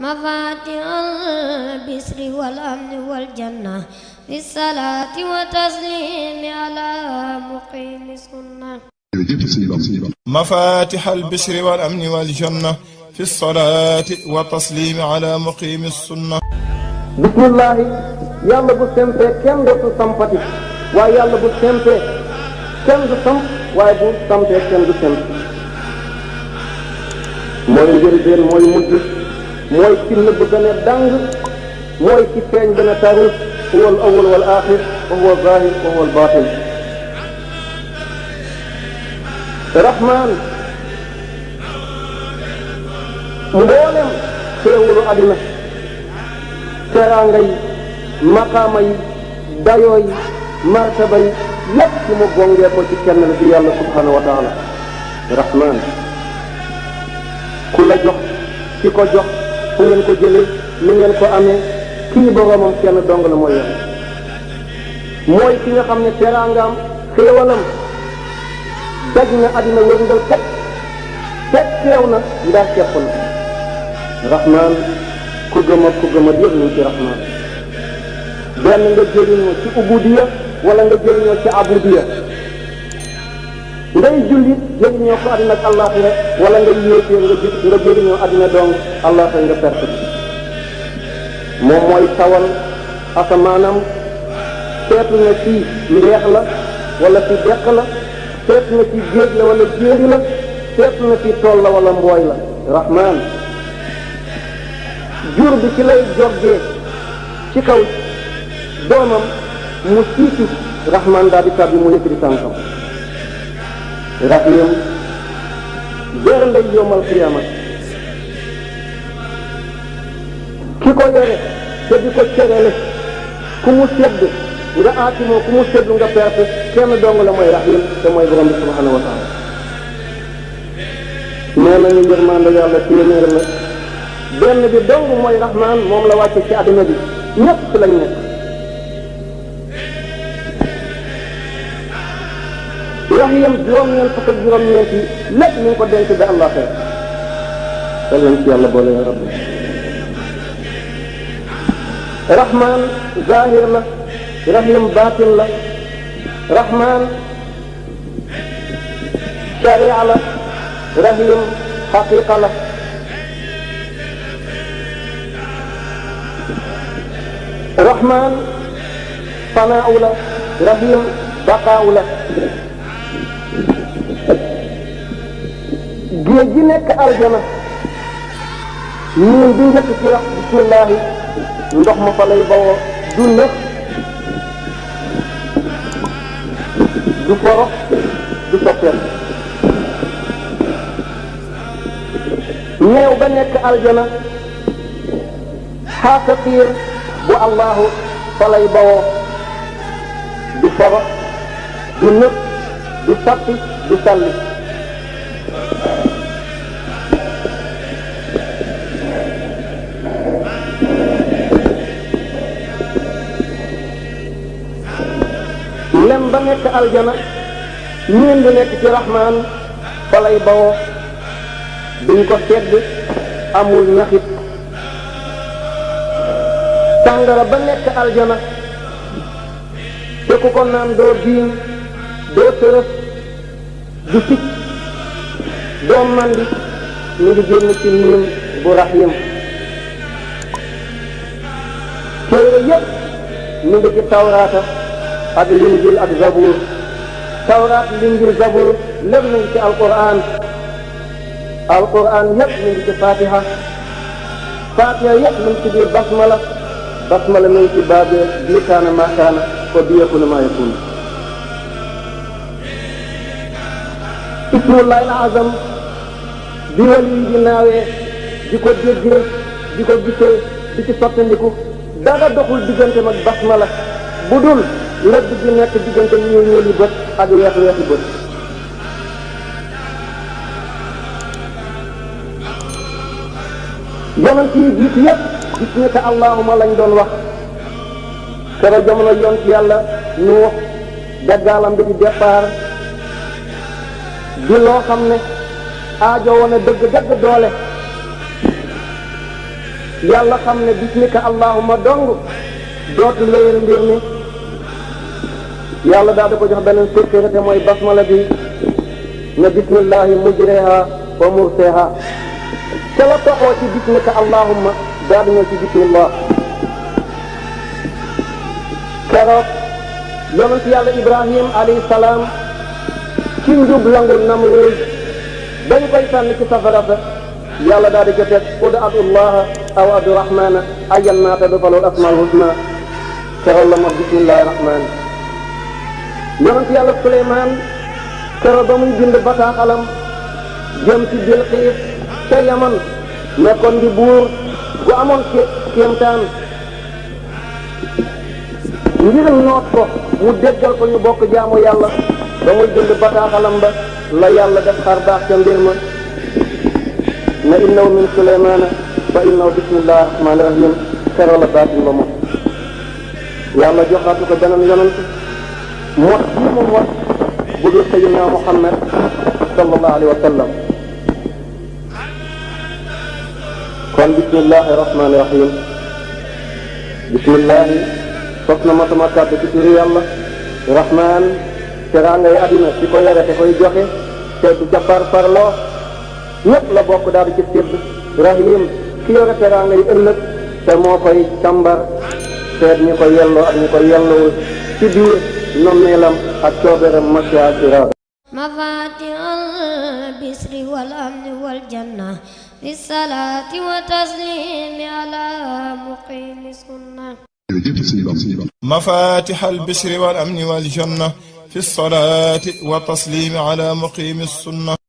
مفاتيح البشر والأمن والجنة في الصلاة وتسليم على مقيم السنة. مفاتيح البشر والأمن والجنة في الصلاة وتسليم على مقيم السنة. بسم الله يلا بو سمبé kenn dootu sampati waaye yàlla bu sempee kenn du samp waaye bu sampee kenn du semp mooy njëlbeen mooy mujj mooy ki nëbb gën a dàng mooy ki feeñ gën a taru huwa al awwal wal axir wa huwa zahir wa huwa al batin rahman mboolem xéewalu àddina teraanga yi maqaama yi dayoo yi martaba yi lépp ci mu gongee ko ci kenn la di yàlla subhanahu wa taala rahman ku la jox ki ko jox fu ngeen ko jëlee ni ngeen ko amee kii boromam kenn dong la mooy yàlla mooy ki nga xam ne teraangaam xéewalam daj na àddina wërngal kat fekk teew na ndax kepp na rahman ku gëm a yëg nañ ci rahman benn nga jëriñoo ci ubudiya wala nga jëriñoo ci abudiya ngay jullit jëriñoo ko àddina ak àllaaxira wala nga yéetee nga jëriñoo àddina dong àllaaxira nga perte moom mooy tawal asamaanam seetu na ci ndeex la wala ci deq la seetu na ci géej la wala jéeri la seetu na ci tool la wala mbooy la rahman jur bi ci lay joggee ci kaw doomam mu siitu rahman daal di tàbbi mu yëkkati tànkam rahim beer lay yomal xiyamat ki ko yore te di ko cerele ku mu sedd nga aatimoo ku mu seddu nga perte kenn dong la mooy rahim te mooy borom bi subhanahu wa taala nee nañu yërmande yàlla téeméer la benn bi dong mooy rahman moom la wàcce ci àdduna bi ñëpp ci lañ nekk rahim juróom-ñeent fukk ak juróom-ñeent yi lépp ñu ngi ko denc ba allah xeer dal nañ ci yàlla boole ya rabbi rahman zahir la rahim batin la rahman sharia la rahim xaqiqa la rahman fanaaw la rahim baqaaw la géej gi nekk aljana ñun bi njëkk ci wax bismillahi ndox ma fa lay bawoo du nëx du forox du soppeeku neew ba nekk aljana xaasaqiir bu allahu fa lay bawoo du forox du nëx du sappi du salli lem ba nekk aljana ñeen bi nekk ci rahman fa lay bawoo duñ ko sedd amul ñaxit sàngara ba nekk aljana te ku ko naan doo biiñ doo tërëf du picc doo mandi mi ngi génn ci miim bu rahim téere yépp mi ngi ci tawraata ak linjil ak zabur tawraat linjil zabur lépp mi ngi ci alquran yépp mi ngi ci fatiha yépp mi ngi ci biir basmala mi ngi ci baabe bii kaana maa kaana ko bi yakuna maa yakun ismullahi al-azam bi wali yi di naawee di ko déggee di ko gisee di ci sottandiku dara doxul diggante mag basmala bu dul lëdd bi nekk diggante ñuul bët ak weexi bët yonent yi jiitu yépp gis ne que allahuma lañ doon wax kero jamono yoon ci yàlla Nuux daggaalam bi di départ di loo xam ne aajo woon a dëgg doole yàlla xam ne bismika allahumma dong dootul wéyal mbir mi yàlla daal di ko jox beneen sécurité mooy basmala bi ne bismillahi mujreha wa murseha ca la toxoo ci bismika allahumma daal di ñëw ci bismillah keroog yonent yàlla ibrahim alayhi salaam ci njub langul Namruud dañ koy sànni ci safara sa yàlla daal di ko teg udu adullaha aw adu rahmana ayan naata bi falul asmaul husna keroog la ma bismillahi rahman yonent yàlla Suleymaan keroog ba muy bind bataaxalam jëm ci Bilqiis ca Yaman nekkoon di buur gu amoon kéemtaan ngir noot ko mu déggal ko ñu bokk jaamu yàlla ba muy bind bataaxalam ba la yàlla def xar baax ca mbir ma na innahu min Suleymaana wa innahu bismillahi rahmaani rahim keroog la baatin ba moom yàlla joxaatu ko beneen yonent mot bii mu mot bu dul sayyidina Muhammad sallallahu alayhi wa sallam kon bismillahi rahmaani rahim bismillahi sos na ma sama kàddu ci turu yàlla rahman teraangay àddina ci ko yore te koy joxe te du ca parparloo ñëpp la bokk daal di ci sédd rahim ki yore teraangay ëllëg te moo koy càmbar seet ñi ko yelloo ak ñi ko yellowul ci biir nommeelam ak coobeeram masha sira مفاتيح البشر والأمن والجنة في الصلاة وتسليم على مقيم السنة مفاتح البشر والأمن والجنة في الصلاة والتسليم على مقيم السنة